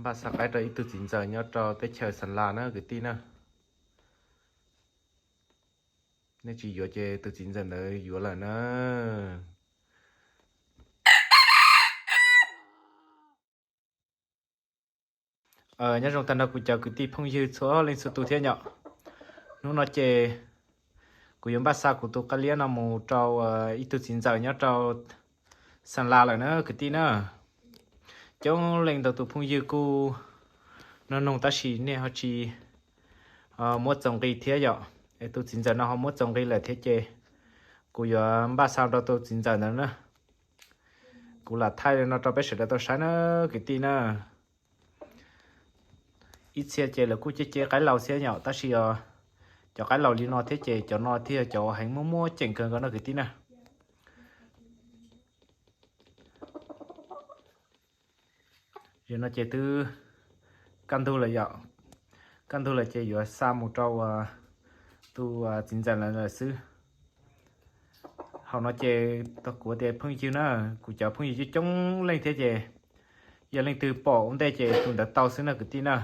Npaj xa qaib rau ib tug txiv ntxawm nyob rau teb chaws Xas Las na kwv tij na. Nej tsis yuav ces tus txiv ntxawm ntawd yuav lawm na. Nyob zoo tag nrho kuv cov kwv tij phooj ywg txhua leej txhua tus thiab yom. Hnub no ces kuv yuav npaj xa kuv tus qaib liab no mus rau ib tug txiv ntxawm nyob rau Xas Las lawm na kwv tij na. Coob leej ntau tus phooj ywg kuj nug nug tab sis nej ho tsis muab txaus nqi thiab yom. Es tus txiv ntxawm no ho muab txaus nqi lawm thiab ces kuv yuav npaj xa rau tus txiv ntxawm ntawd na. Kuv lam thaij li no rau peb sawv daws tau saib na kwv tij na. Ib txhia ces lawv kuj ceb ceb qaib laus thiab yom, tab sis cov qaib laus li no thiab ces cov no thiaj yog cov heev muaj muaj ceem kawg nkaus no kwv tij na. Zaum no ces twb kaj ntug lawm yom, kaj ntug lawm ces yuav xa mus rau tus txiv ntxawm lawm xwb. Hauv no ces tau kuv tias phooj ywg na, kuv cov phooj ywg coob coob leej thiab ces yog leej twg pom ua ntej ces tus ntawd tau xwb na kwv tij na.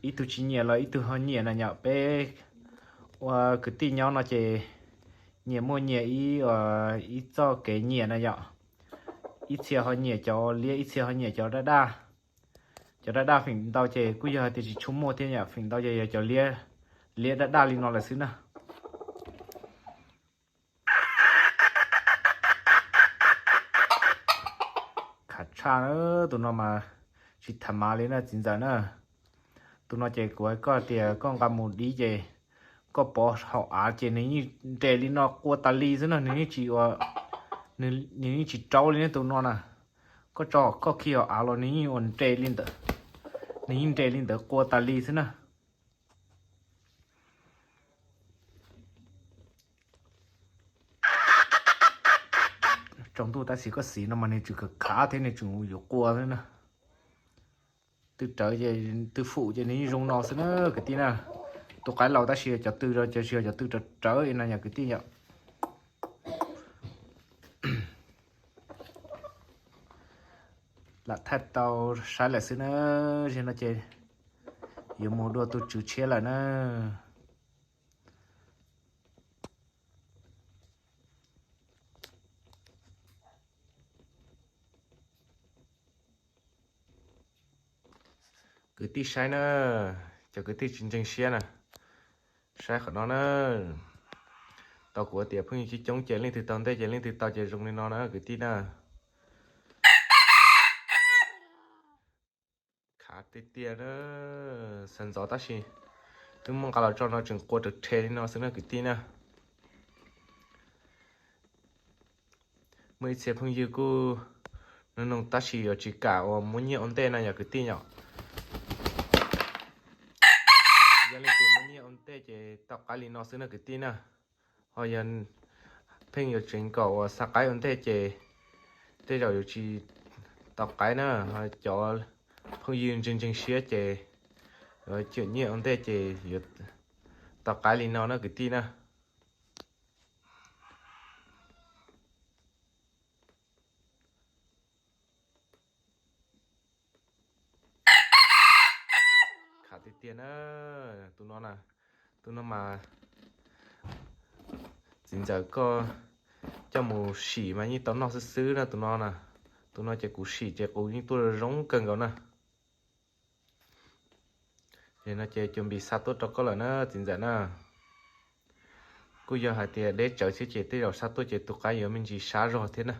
Ib tug tsis nyiam los ib tug ho nyiam na yom. Peb ua kwv tij nyob no ces nyias muaj nyias ib, ib txoj kev nyiam na yom. Ib txhia ho nyiam cov liab, ib txhia ho nyiam cov daj daj. Cov daj daj feem ntau ces kuj yog hais tias tsis tshua muaj thiab yom, feem ntau ces yog cov liab, liab daj daj li no lawm xwb na. Khav tshaj na, tus no mas tsis tham mas li na txiv ntxawm na. Tus no ces kuv hais koj tias koj nqa mus dib ces koj pov hauv av ces nws yeej nres li no qua tas li xwb na, nws yeej tsis ua, nws yeej tsis raub li na tus no na. Koj tso koj khi hauv av los nws yeej ua nres li ntawd, nws yeej nres li ntawd qua tas li xwb na. Tsaus ntuj tab sis koj xim no mas nws tseem khav khav thiab nws tseem yuav qua xwb na. Twb rawv ces twb fum ces nws yeej zoo no xwb na kwv tij na. Tus qaib laus tab sis cov tw, cov tsis yog cov tw rawv rawv no yom kwv tij yom. Lam thaij tau saib lawm xwb na, zaum no ces yuav mus dua tus tswv tshiab lawm na. Kwv tij saib na, cov kwv tij tsis ntseeg siab na, saib qhov no na. Tau kuv tias phooj ywg coob coob ces leej twg tau ntej ces leej twg tau ces zoo li no na kwv tij na. Khav tiag tiag na, sawv ntxov tab sis twb muab nqa los tso no tseem qua rhe rhe li no xwb na kwv tij na. Muaj ib txhia phooj ywg kuj nug nug tab sis yuav tsis kam uas muab nyiaj ua ntej na yom kwv tij yom. Yog leej twg muab nyiaj ua ntej ces tau qaib li no xwb na kwv tij na. Ho yog pheej yuav tseev kom uas xa qaib ua ntej ces tej zaum yuav tsis tau qaib na. Ho cov phooj ywg ntseeg ntseeg siab ces yuav cawm nyiaj ua ntej ces yuav tau qaib li no na kwv tij na. Khav tiag tiag na, tus no na, tus no mas txiv ntxawm koj coj mus sim mas yeej tau noj xwb xwb na tus no na. Tus no ces kuv sim ces kuv yeej tuaj zoo kawg nkaus na. Ces no ces cov npis xa tuaj rau koj lawm na txiv ntxawm na. Kuj yog hais tias deb tsawv thiab ces tej zaum xa tuaj ces tus qaib yuav me ntsis sab zog thiab na.